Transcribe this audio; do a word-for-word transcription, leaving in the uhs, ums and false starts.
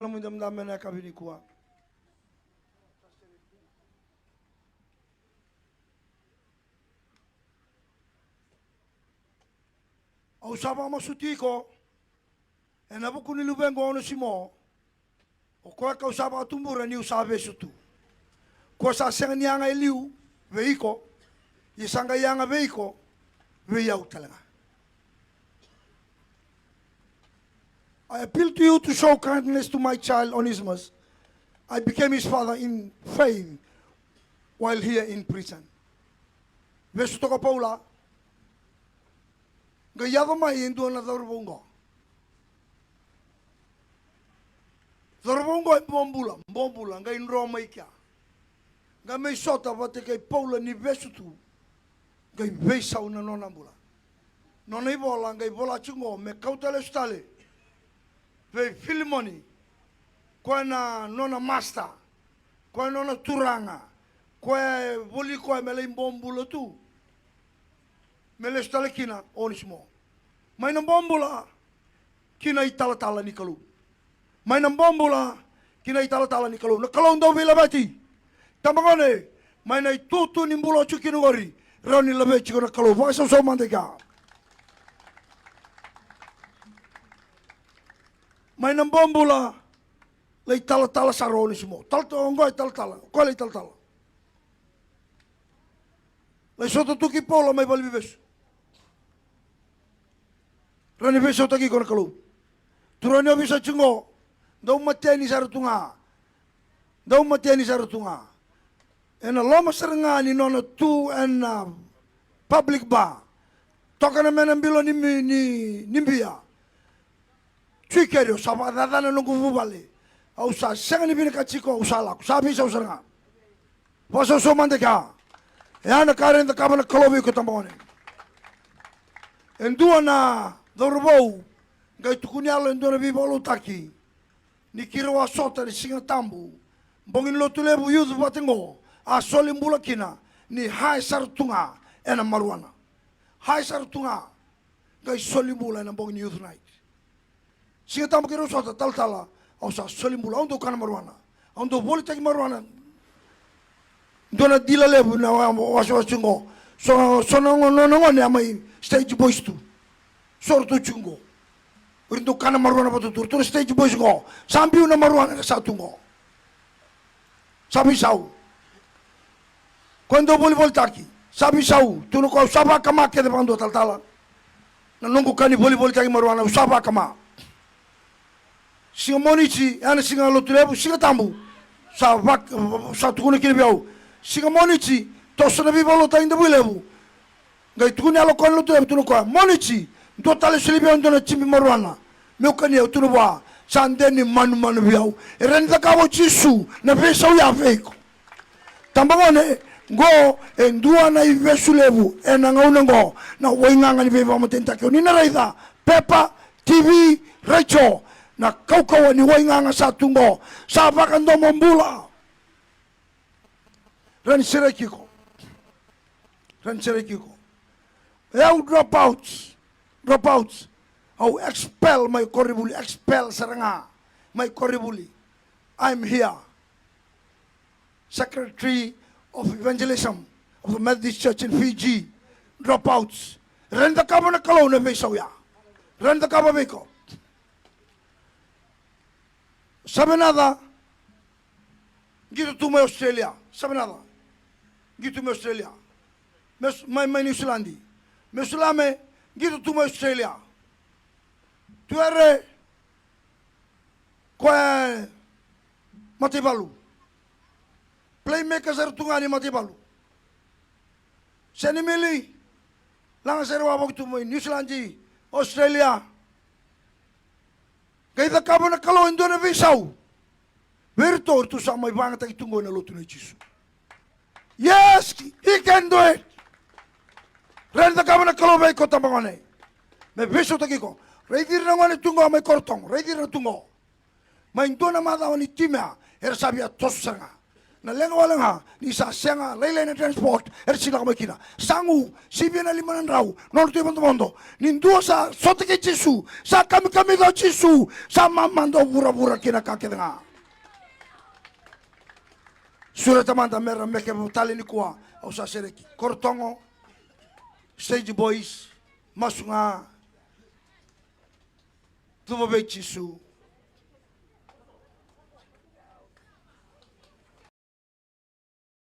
Na muda muda me na yakavi nikua. Au sa vakamasuti iko ena vuku ni luvequ o Onesimo. O koya kau sa vakatubura niu sa vesu tu. Ko sa sega ni yaga e liu vei iko, ia sa qai yaga vei iko, vei au tale ga. I appeal to you to show kindness to my child Onesimus. I became his father in faith while here in prison. Vesu toka Paula, qai yaco mai e dua na cauravou qo. Cauravou qo e bobula, bobula, qai dro mai kea. Qai mai sota vata kei Paula ni vesu tu. Qai veisau na nona bula. Nona ivola qai vola tiko qo me kauta lesu tale vei Filimoni, koya na nona master, koya na nona turaga, koya e voli koya me lai bobula tu. Me lesu tale kina o Onesimo. Mai na bobula ki na italatala ni Kalou. Mai na bobula ki na italatala ni Kalou. Na Kalou dau veilaveti. Tabagone, mai na itutu ni bula o tiko kina qori, rawa ni laveti iko na Kalou. Vakasausau mada i kea. Mai na bobula, lai talatala sara o Onesimo. Talatala, oqo e talatala. Koya lai talatala. Lai sota tu kei Paula mai valeniveivesu. Rawa ni veisautaki iko na Kalou. Turaga ni ovisa tiko qo, dau mateni sara tu ga. Dau mateni sara tu ga. Ena loma sara ga ni nona tu ena public bar. Toka na mena bilo ni, ni, ni bia. Tui keri, au sa vakacacana na noqu vuvale. Au sa sega ni vinakati iko, au sa lako, sa veisau sara ga. Vakasausau mada i kea. E a na ka e rawa ni cakava na Kalou vei iko tabagone. E dua na cauravou qai tukuni yalo e dua na veivakalotutaki. Ni keirau a sota ni Siga Tabu, bogi ni lotu levu youth vata qo, a soli bula kina ni high sara tu ga ena maruana. High sara tu ga. Qai soli bula ena bogi ni youth night. Siga Tabu keirau sota talatala, au sa soli bula, au dau kana maruana. Au dau volitaki maruana. Dua na dila levu na wa-, wasewase qo. So, so na gone, nona gone a mai stage boys tu. So ratou tiko qo. Ratou kana maruana vata tu, ratou na stage boys qo. Sa biu na maruana sa tu qo. Sa veisau. Koya dau volivolitaki. Sa veisau. Tukuna o koya, au sa vakama kece vakadua talatala. Na noqu ka ni volivolitaki maruana, au sa vakama. Siga Moniti, ya na siga Lotulevu, Siga Tabu. Sa vak-, sa tukuna kina vei au. Siga Moniti, toso na veivakalotutaki Davuilevu. Qai tukuna yalo koya na Lotulevu, tukuna o koya, Moniti, dua tale soli vei au dua na jibi maruana. Meu kania, au tukuna vua, sa de ni manumanu vei au. E rawa ni cakava o Jisu na veisau ya vei iko. Tabagone, qo e dua na ivesu levu ena gauna qo, na waigaga ni veivakamatenitaki. O ni na raica, pepa, T V, retio, na kaukauwa ni waigaga sa tu qo, sa vakadomobula. Rawa ni sereki iko. Rawa ni sereki iko. E au dropouts, dropouts. Au expel mai koronivuli, expel sara ga mai koronivuli. I'm here. Secretary of Evangelism of the Methodist Church in Fiji. Dropouts. Rawa ni cakava na Kalou na veisau ya. Rawa ni cakava vei iko. Savenaca, qito tu mai Australia. Savenaca, qito tu mai Australia. Mes-, mai, mai Niusiladi. Mesulame, qito tu mai Australia. Tuere, koya e mataivalu. Playmaker sara tu ga ni mataivalu. Senimili, laga sere wavoki tu mai Niusiladi, Australia. Qai cakava na Kalou e dua na veisau vei iratou, ratou sa mai vagataki tu qo ena lotu nei Jisu. Yes, he can do it. Rawa ni cakava na Kalou vei iko tabagone. Me veisautaki iko. Raici ira na gone tu qo mai Korotogo, raici ira tu qo. Mai dua na macawa ni timi ya, era sa via toso sara ga. Na leqa wale ga ni sa sega lailai na transport era sa lako mai kina. Sa gu sivia na lima na drau, nodratou ivodovodo. Ni dua sa sota kei Jisu, sa kamikamica o Jisu, sa mamada o vuravura kina ka kece ga. Sureta mada mera meke tale nikua. Au sa sereki Korotogo, Stage Boys, Masu Ga, Cuva vei Jisu,